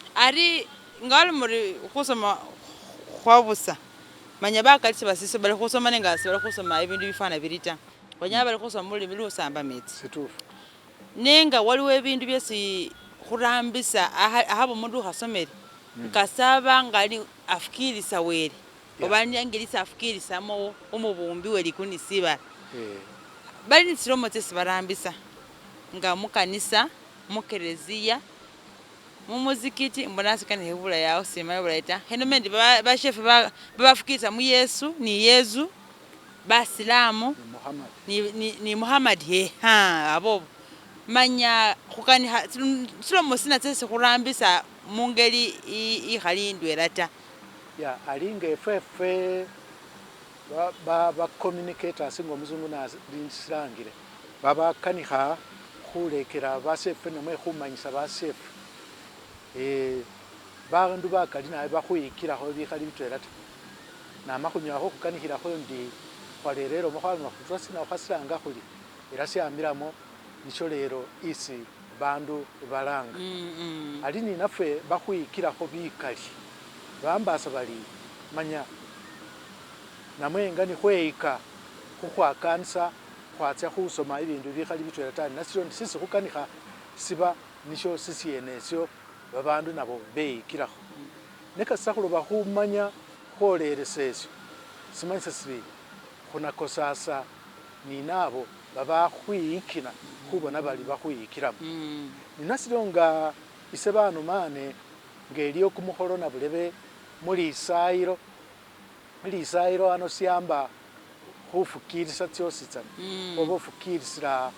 Ari nga ali muri khusoma khwa busa, manya bakali sebasisi bali khusoma nenga sebali khusoma ebindu bifwana biri ta, banyala bali khusoma mululimi lusamba metsi. Situfu. Nenga waliwo ebindu byesi khurambisa akhaba omundu ukhasomele, kasaba nga ali afukilisa Wele oba engeli isi afukilisamo omubumbi we likulu ni sibala. Bali ni tsilomo tsesi barambisa nga mukanisa, mukereziya, Mumuzikiti, mbu nasikanikhe bulayi awo simanya bulayi ta, khenome endi bashefwe babafukilisia mu Yesu ni Yezu, basilamu ni Muhammad he haa abobo. Manya khukanikha tsilomo tsina tsesi khurambisa mungeli ikhali indwela ta. Yeah, ali nga efwefwe ba communicators nga omuzungu nasilangile, babakanikha khulekela basefwe namwe khumanyisa basefwe. Bandu bakali nabi bakhwiyikilakho bikhali bitwela ta. Nama khunyola khukhukanikhilakho ndi khwarera elomo khwaloma khuri lwasina khwasilanga khuri ela syamilamo nisho lelo isi bandu balanga. Ali ninafwe bakhwiyikilakho bikali, bambasa bari manya namwe nga nikhweyika khukhwakanisa khwatsa khusoma ibindu bikhali bitwela ta, nasio sisi khukanikha siba nisho sisiene esio babandu nabo beyikilakho. Ne kasita khuloba khumanya khwolelesa esio, simanyisa siri khunakosasa ninabo babakhwiyikila khubona bari bakhwiyikilamo. Ninasio nga ise banumane nga eliyo kumukholo nabulebe mulisayilo, Lisayilo ano siamba khufukilisa tsyositsana, oba ofukilisila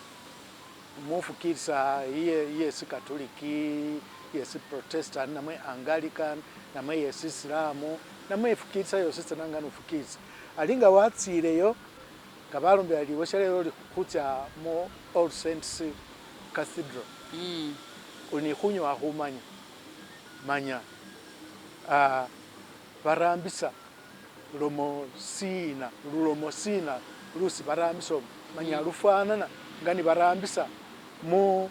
mufukilisa iye sikatoliki, iye si protestant namwe angalican namwe iye sisilamu namwe ifukilisa yositsana nga nofukilisa. Ali nga watsileyo nga balombela liwe shalelo oli khutsa mu All Saints Cathedral, oli ni khunyowa khumanya manya Barambisa lomo siina, lulomo siina lusi barambisa omo? Manya lufwanana nga nibarambisa mu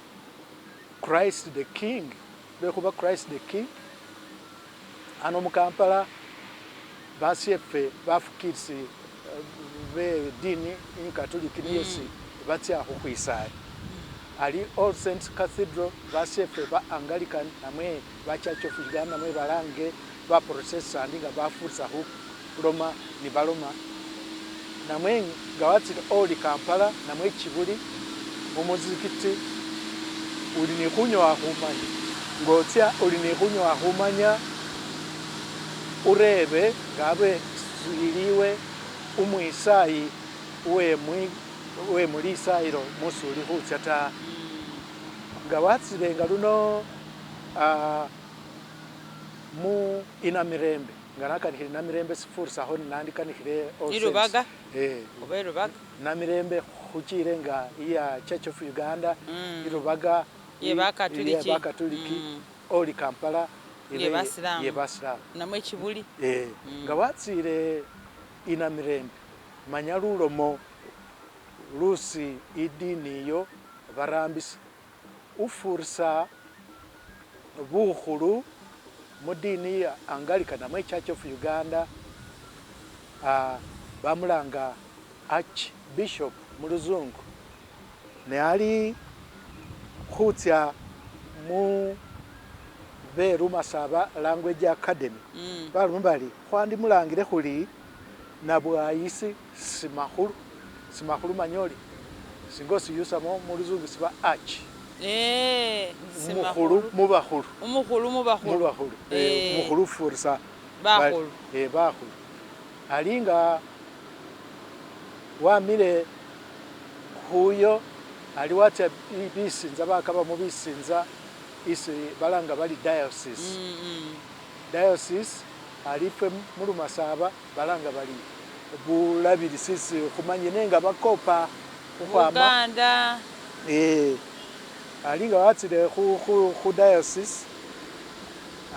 Christ the King, lwekhuba Christ the King ano mu Kampala basyefe bafukilisi be dini Ikatoliki niyo esi batsia khukhwisaya. Ali All Saints Cathedral basyefe ba Angalican namwe ba Church of Uganda namwe balange ba Protestant nga bafurisa khuloma nibaloma, namwe nga watsile oli Kampala namwe Kibuli mumuzikiti uli ni khunyowa khumanya nga otsia uli ni khunyowa khumanya urebe nga abe iliwe umwisayi uwe mulisayilo musi uli khutsia ta. Nga watsile nga luno mu Inamirembe, nga nakanikhile Namirembe sifurisakho nandikanikhile All Saints. Ilubaga oba Ilubaga. Namirembe khuchile nga iya Church of Uganda, Ilubaga Iye Bakatuliki. Iye Bakatuliki, oli Kampala iye Basilamu. Iye Basilamu. Namwe Kibuli. Nga watsile Inamirembe, manya lulomo lusi idini iyo barambisa. Ufurisa bukhulu mudini ya Angalican namwe Church of Uganda bamulanga Arch Bishop muluzungu ne ali khutsia mu be Lumasaba Language Academy baloma bari khwandimulangile khuri Nabwayisi Simakhulu, Simakhulu manya ori singa osiyusamo muluzungu siba arch. Eeh Umukhulu simakhulu. Mubakhulu. Umukhulu mubakhulu. Mubakhulu umukhulu ufurisa Bakhulu. Bakhulu. Ali nga wamile khuyo ali watsia bisinza bakaba mubisinza isi balanga bari diocese. Diocese ali ifwe mulumasaba Balanga bari bulabirisi sikhumanyile nenga bakopa khukhwama. Buganda. Eeh ali nga watsile khu khu khu diocese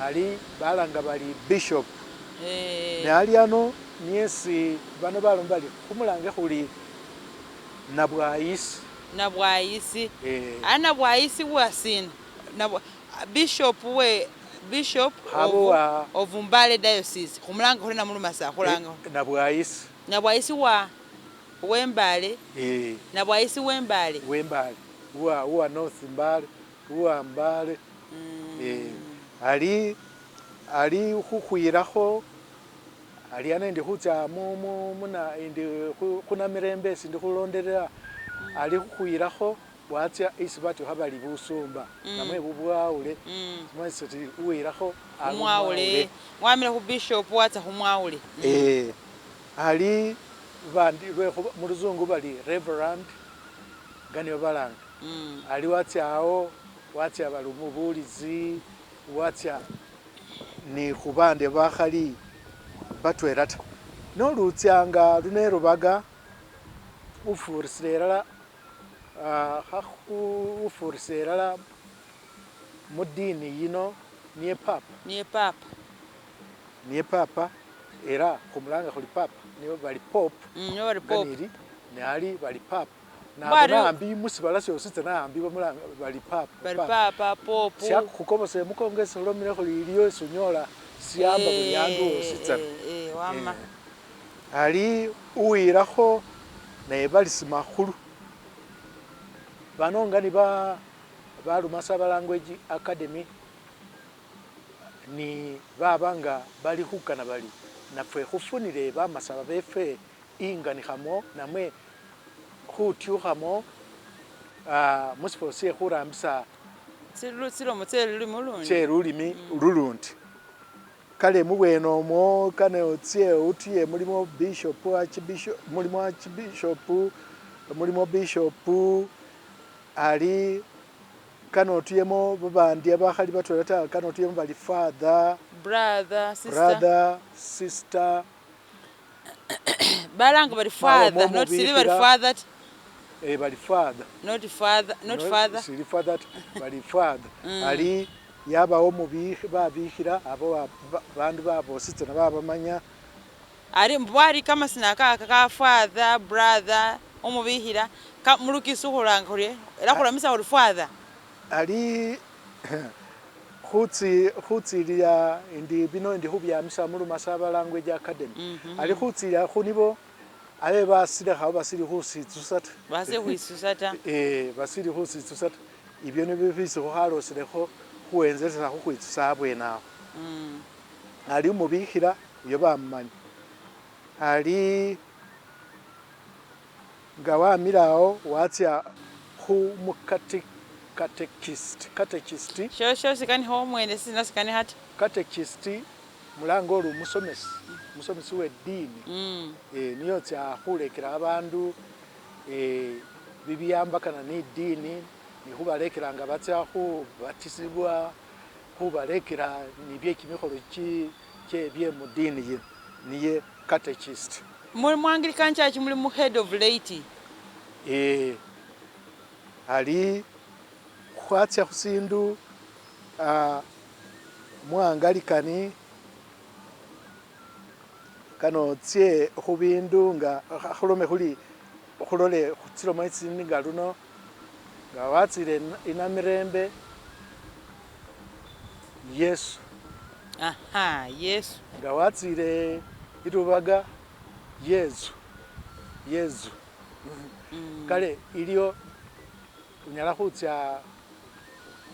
ali balanga bari bishop. Ne ali ano niye esi bano baloma bari khumulange khuri Nabwayisi. Nabwayisi. Ali Nabwayisi wasina? Bishop we. Bishop Khabowa of Mbale Diocese. Khumulanga khuri namulumasa khulanga. Nabwayisi. Nabwayisi wa wembale. Nabwayisi wembale. Wembale. Uwa North Mbale, uwa Mbale. Ali ali khukhwirakho ali ana indi khutsa muna indi khunamirembe sindi khulondelela ali khukhwirakho watsa isi batyukha bali busumba namwe bubwawule mwesi uwirakho umwawule wamile khu bishop watsa khumwawule. Ali bandi muluzungu bali reverend ganiyo balanga. Ali watsawo watsa bali umubulizi watsa ni khubande bakhali batwela ta nolutsyanga lunerubaga ufurisile elala ufurisile elala mudini yino niye papa. Niye papa. Niye papa era khumulanga khuli papa niyo bali pope. Niyo bali pope. Ganiri nali bali papa. Naambi musibala syosi tsana ambi bamulanga bali papa. Bali papa pope. Syakhukobose mukongesi ulomile khuli iliyo isunyola siyamba buli andu wosi tsana. Wama. Ali uwirakho naye bali simakhulu. Bano nga ni ba Lumasaba Language Academy ni babanga bali khukana bali nafwe khufunile bamasaba befwe inganikhamo namwe khutyukhamo musifo sye khurambisa tsilomo tse lulimi lulundi. Tse lulimi lulundi. Kale mubwene omwo kane otse utuye mulimo bishop, archbishop, mulimo archbishop, mulimo bishop ali kano otuyemo babandi abakhali batwela ta kano otuyemo bali father, brother, sister, brother, sister. Balanga bali father, not sili bali father. Bali father. Not father, not father. Sili father, bali father. Ali yabawo babikhira abo bandu babositsana babamanya. Ali mbwali kama sinaka ka father, brother, omubikhira mulukisu khulanga khuri era khulamisa khuri father. Ali khutsilia indi bino indi khubyamisa mu Lumasaba Language Academy. Ali khutsilia khunibo abe basilekha basili khusitsusa ta. Basili khwisutsa ta. Basili khusitsusa ta. Ibyo nibyo bisi khukhalosilekho khuwenzesa khukhwitsusa abwene awo. Ali umubikhira uyo bamumanya. Ali nga wamilawo watsya khu mukati catechist. Catechist. Sho sikanikho omwene sina sikanikha ta. Catechist mulango oli umusomesi. Musomesi we dini. Niyo tsya khulekela abandu bibiyambakana ni dini ni khubalekelanga batsya khubatisibwa khubalekela ni bye kimikholo kye bye mudini yino niye catechist. Mu Anglican Church muli mu head of laity. Ali khwatsya khusindu mu Anglican kano tsye khubindu nga khulome khuli khulole tsilomo itsindi nga luno nga watsile inamirembe Yesu. Aha, Yesu. Nga watsile irubaga Yesu. Yesu. Kale iliyo unyala khutsya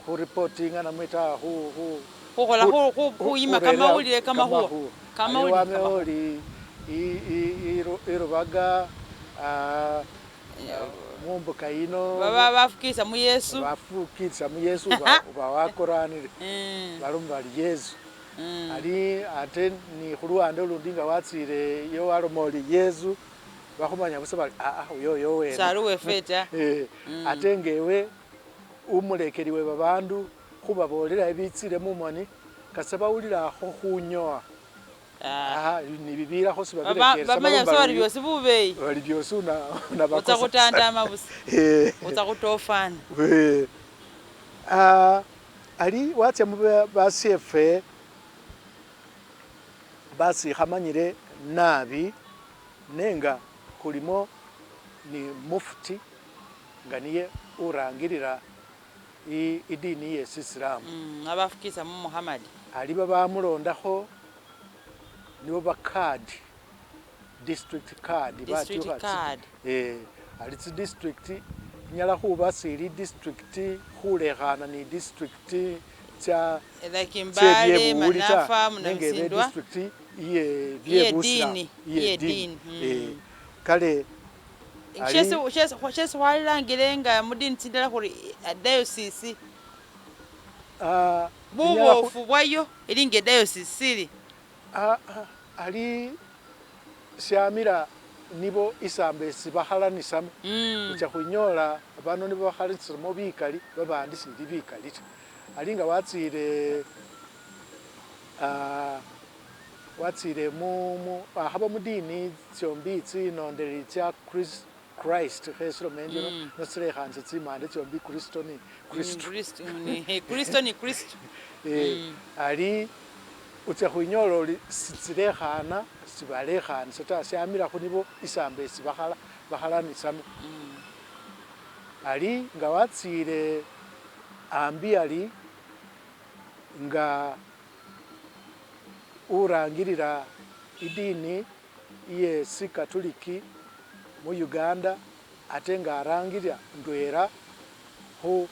khureportinga namwe ta khukhola khuyima kamawulile kamakhuwa. Kamawulile oli irubaga mumbuka ino baba bafukisa mu Yesu. Bafukisa mu Yesu bawakoranire. Baloma bali Yesu. Ali ate ni khuluwande ulundi nga watsile iyo waloma oli Yesu bakhumanya busa bali uyo yo wena. Sali wefwe ta. Ate ngewe umulekeli we babandu khubabolela ebitsile mumoni kasa bawulilakho khunyoa. Ni bibilakho sibabilekelesa. Bamanya busa bali byosi bubeyi. Bali byosi unabakosa. Utsa khutandama busa. Utsa khutofana. Ali watsya mu basyefe basikhamanyile nabi nenga khulimo ni mufti nga niye urangilila idini ye sisilamu. Abafukisa mu Muhammad. Ali babamulondakho nibo bakadi district card District batyukha card. Ali tsidistrict inyala khuba sili district khulekhana ni district tsa Like Mbale, tsebyebuwuli ta Manafa, nenga ebe Munamisindwa. district iye byebusilamu Iyedini, iye dini iyedini, mm. Kale ali Shesi khwalilangile nga mudini tsindala khuri diocese inyala bubofu bwayo ili nga ediocese sili Ali shamila nibo isambo esi bakhalanisamo ucha khwinyola bano nibo bakhalanisamo bikali babandi sili bikali ta ali nga watsile watsile wakhaba mudini tsyombi tsinondeleli tsya Christ khesiloma endyo nosilekhanisa tsimande tsyombi Kristo ni Kristo. Kristo ni Kristo ni Kristo. Ali utsa khwinyola oli sitsilekhana sibalekhanisa ta shamila khunibo isambo esi bakhalanisamo ali nga watsile ambi ali nga urangilila idini iye sikatuliki mu Uganda ate nga arangilila ndwela khu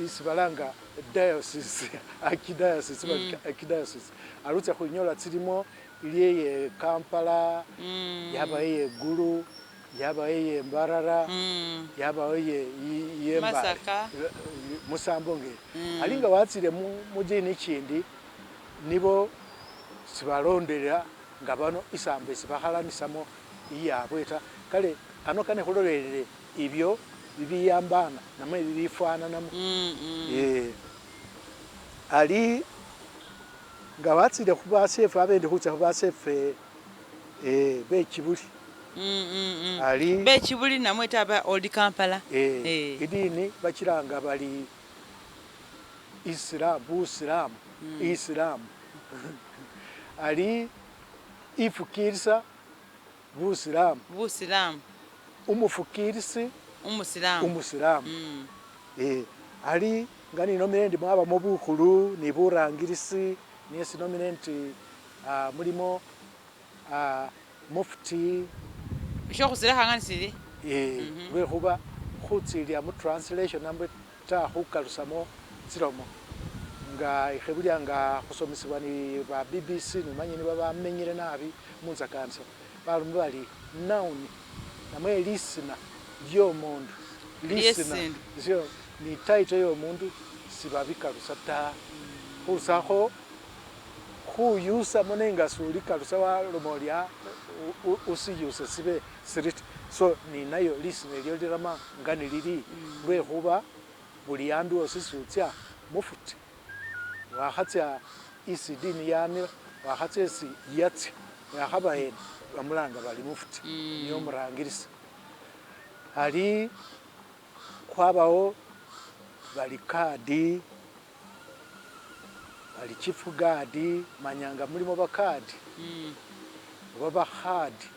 isi balanga diocese archdiocese archdiocese ali utsa khwinyola tsilimo ili eye Kampala yabawo iye Gulu yabawo iye Mbarara yabawo iye iye Mbale Masaka. Musambo nge ali nga watsile mudini ikindi nibo sibalondelela nga bano isambo esi bakhalanisamo iyabwe ta kale ano kane khulolelele ibyo bibiyambana namwe bibifwananamo ali nga watsile khubasyefe abendi khutsa khubasyefe bekibuli ali Bekibuli namwe ta ba Old Kampala. Idini bakilanga bali Islam busilamu Isilamu ali ifukilisa busilamu Busilamu. Umufukilisi Umusilamu. Umusilamu ali nga ninomile ndi mwabamo bukhulu ni burangilisi niye sinomile nti mulimo mufti Shokhusilekhanga nisili lwekhuba khutsilila mu translation namwe ta khukalusamo tsilomo nga ikhebulya nga khusomesebwa ni ba BBC nomanye nibo bamenyile nabi munsakanisa baloma bali noun namwe lisina lyomundu lisina Lyesindu. Sio ni title yomundu sibabikalusa ta khusakho khuyusamo nenga sulikalusa waloma oli usiyuse sibe siri ta so ninayo lisina elyo lirama nga nilili lwekhuba buli andu osi sutsya mufuti wakhatsya isi dini yamila wakhatsya esi yatsya yakhaba ena bamulanga bali mufuti niye omurangilisi ali khwabawo bali kadi bali chief guard manyanga mulimo bakadi oba bakhadi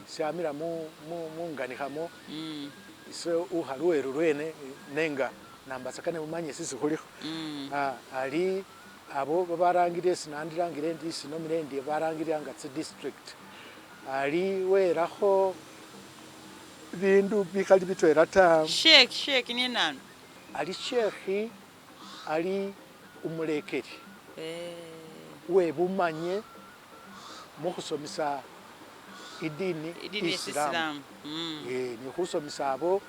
shamila munganikhamo ise ukha luwero lwene nenga nambasa kane mumanye sisi khulikho ali abo babarangile esi nandilangile endi isi nomile endi barangilila nga tsi district ali welakho bindu bikhali bitwela ta. Sheikh, sheikh niye nanu? Ali shekhi ali umulekeli webumanye mukhusomesa idini Idini ya isilamu Isilamu. Ni khusomesa abo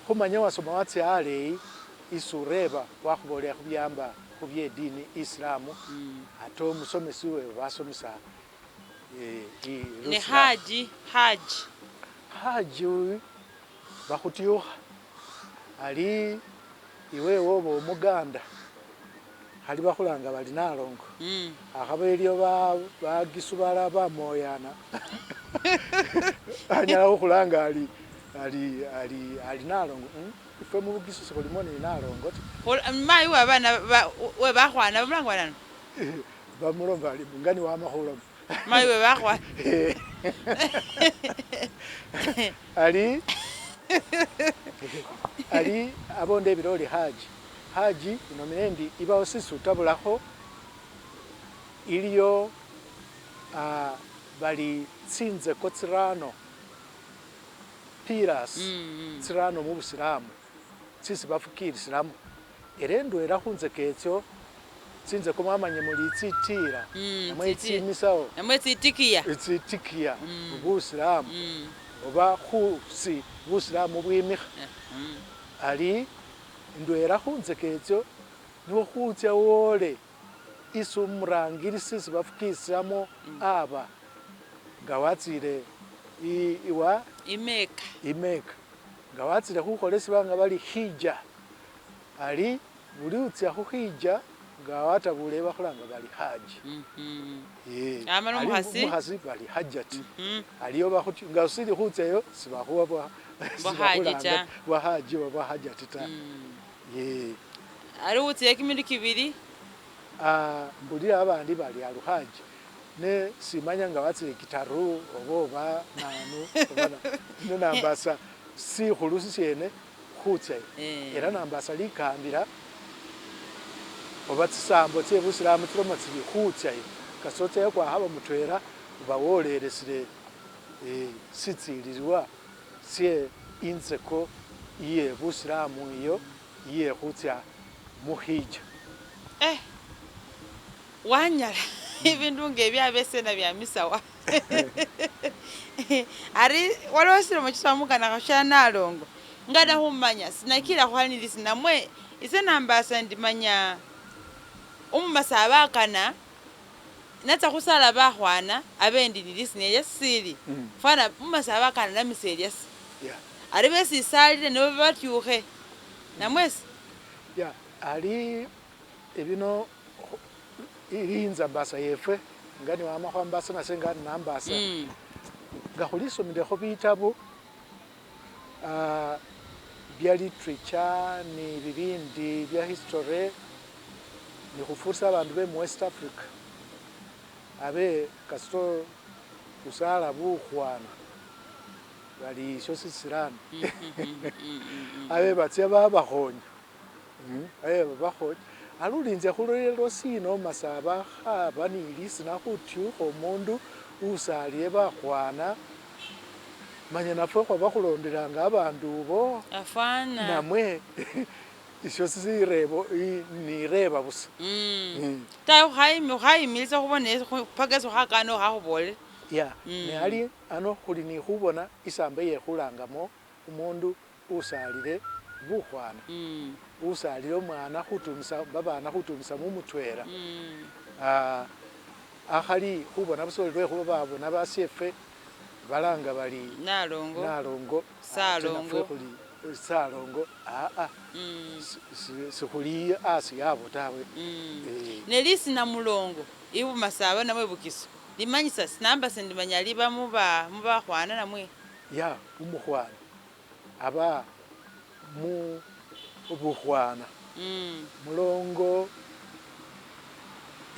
khumanya wasoma watsya aleyi isi ureba wakhubolela khubyamba khubye dini isilamu ate omusomesi wewe basomesa Ni lusilamu. haji, haji. Haji uyu bakhutyukha ali iwewe oba omuganda khali bakhulanga bali nalongo akhaba iliyo bagisu balala bamoyana anyala khukhulanga ali ali ali ali nalongo ifwe mubugisu sikhulimo ni nalongo ta. Mayi we babana we bakhwana bamulanga bali nanu? Bamulomba ali ngani wama khuloma. Mayi we bakhwana. Ali ali abonde ebile oli haji. Haji inomile indi ibawo sisutabulakho iliyo bali tsinzeko tsirano pillars tsirano mubusilamu tsisi bafukilisilamo ela endwela khunzeko etso tsinzeko mwamanya muli tsitila namwe tsimisawo namwe tsitikiya tsitikiya mubusilamu oba khusi busilamu bwimikha ali ndwela khunzeko etso niwo khutsa wole isi umurangilisi isi bafukisilamo aba nga watsile iwa Imeka Imeka nga watsile khukhola esi balanga bali hija ali buli utsa khuhija nga watabule bakhulanga bali haji amala omukhasi omukhasi bali hajati aliyo bakhuti nga usili khutsayo sibakhuwa bwa haji ta bwa haji oba bwa hajati ta ali utsile kimindu kibili mbulila abandi bali aluhaji ne simanya nga watsile kitaru oba oba nanu oba ne nambasa sikhulu sisyene khutsayo era nambasa likambila oba tsisambo tse busilamu tsiloma tsili khutsayo kasotsayo kwakhaba mutwela uba wolelesile sitsililwa sye intseko iye busilamu iyo iye khutsa mukhija. Wanyala ibindu nga ebyabesena byamisawa ari waliwo silomo chisamukana khasha nalongo ngana khumanya sinakila khwanilisi namwe ise nambasa ndimanya umumasaba akana natsa khusala bakhwana abendi nilisi nelyasili fwana mumasaba akana namisa elyasi ari besisalile nibo batyukhe namwesi ali ebino ilinza mbasa yefwe nga niwama khwambasa nase nga nambasa nga khulisomilekho bitabu bya literature ni bibindi bya history ni khufurisa abandu be mu West Africa abe kasito khusala bukhwana bali isho sisilani abe batsya babakhonya abe babakhonya alulinze khulwelo sino masaba khaba ni lisina khutyukha omundu usalile bakhwana manya nafwe khwaba khulondelanga abandu bo afana namwe isho sirebo nireba busa ta khayimilisa khubona paka esi khakana khakhubolele ne ali ano khuli ni khubona isambo yekhulangamo umundu usalile bukhwana usalile omwana khutumisa babana khutumisa mumutwela akhali khubona busa lwekhuba babona basyefe balanga bali nalongo nalongo salongo salongo sikhuli asi yabo tawe nelisina mulongo ibumasaba namwe bukiso limanyisa sinamba sindimanya liba mubakhwana namwe ya umukhwana aba mu bukhwana mulongo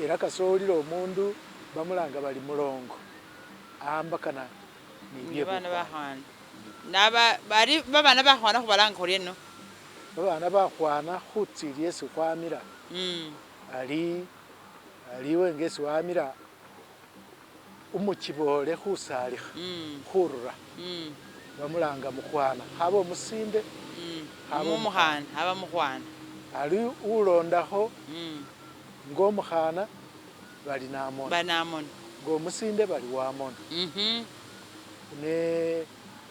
era kasolile omundu bamulanga bali mulongo ahambakana ni bana bakhwana naba bali babana bakhwana khubalanga khurieno babana bakhwana khutsili esi khwamila ali aliwe ngesi wamila umuchibole khusalikha khurura bamulanga mukhwana khaba omusinde khaba omukhana aba mukhwana ali ulondakho ngomukhana bali namona banamona ngomusinde bali wamona ne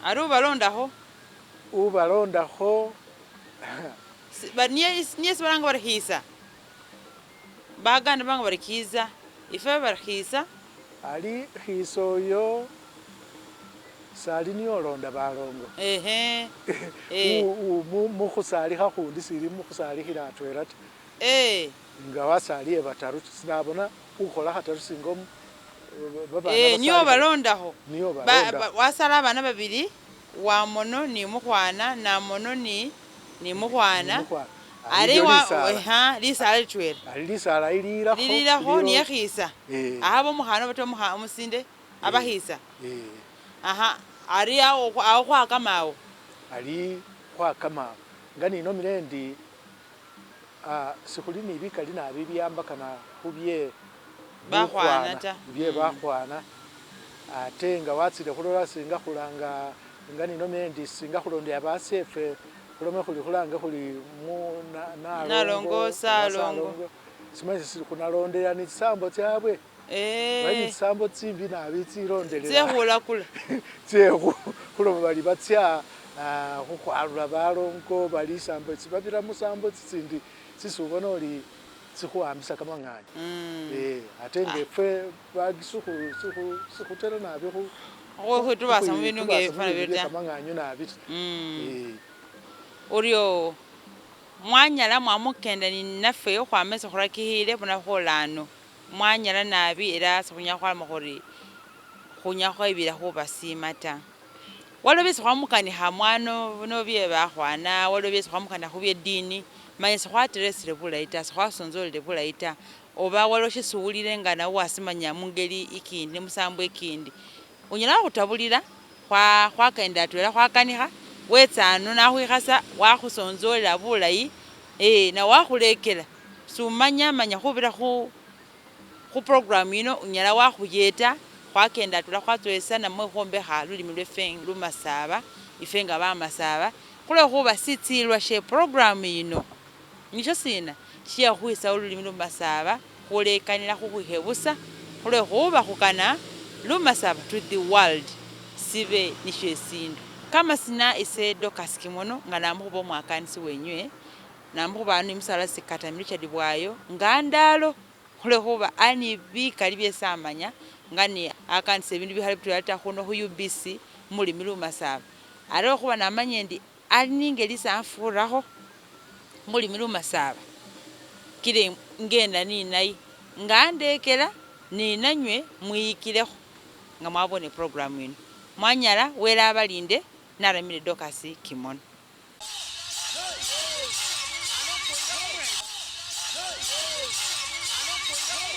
ari ubalondakho ubalondakho niye sibalanga bari khisa baganda banga bari kiza ife bari khisa ali khisa oyo sali niyo olonda balongo mukhusalikha khundi sili mukhusalikhila atwela ta nga wasaliye bataru sinabona ukhola khataru singa niyo balondakho niyo balondakho wasala abana babili wamono ni mukhwana namono ni mukhwana ari lisala litwela ali lisala ililakho lililakho niye khisa ahaba omukhana bata omusinde abakhisa aha ari awo khwakamawo ali khwakamawo nga ninomile ndi Sikhuli ni bikali nabi bibiambakana khubye Bakhwana bukhwana ta. Bye bakhwana ate nga watsile khulola singa khulanga nga ninome endi singa khulondeya basyefe khulome khuli khulange khuli mu Nalongo, nalongo Salongo. Simanye khunalondelela ni tsisambo tsyabwe bali ni tsisambo tsimbi nabi tsilondelela Tsekhulakula. Tse khuloma bali batsya khukhwarura balongo bali isambo babira musambo tsitsindi tsisi ubona oli tsikhuwambisa kamang'anyo ate nga efwe bagisu sikhutera nabi Khwitubasa mubindu nga khukhwitubasa ebifana mubindu biryo bye ta. Kamang'anyo nabi ta. Uryo mwanyala mwamukenda ninafwe khukhwama esi khurakikhile bona khwola ano mwanyala nabi ela sikhunyala khwaloma khuri khunyala khwebila khubasima ta. Waliwo byesi khwamukanikha mwano bino bye bakhwana, waliwo byesi khwamukanikha khubye dini, manya sikhwateresile bulayi ta, sikhwasonzolele bulayi ta, oba waliwo shesi uwulile nga nawe wasimanya mungeli ikindi musambo ikindi. Onyala wakhutabulila khwakenda atwela khwakanikha, wetsa ano nakhwikhasa wakhusonzolela bulayi nawe wakhulekela sumanya manya khubira khu program yino onyala wakhuyeta khwakenda atwela khwatsowesa namwe khwombekha lulimi lwefe lumasaba ifwe nga bamasaba khulwekhuba sitsilwa she program yino nisho sina she khukhwisawo lulimi lumasaba khulekanila khukhwikhebusa khulwekhuba khukana lumasaba to the world sibe nisho esindu. Kamasina ise Dorcas Kimono nga namukhuba omwakanisi wenywe namukhuba ano imusala sikatami Richard Bwayo nga andalo khulwekhuba ali ni bikali byesi amanya nga ni akanisa ebindu bikhali bitwela ta khuno khu UBC mulimi lumasaba ate lwekhuba namanya endi ali ningeli isi afurakho mulimi lumasaba kila ngenda ninaye nga andekela ninanywe mwiyikilekho nga mwabone program yino. Mwanyala wele abalinde naramile Dorcas Kimono.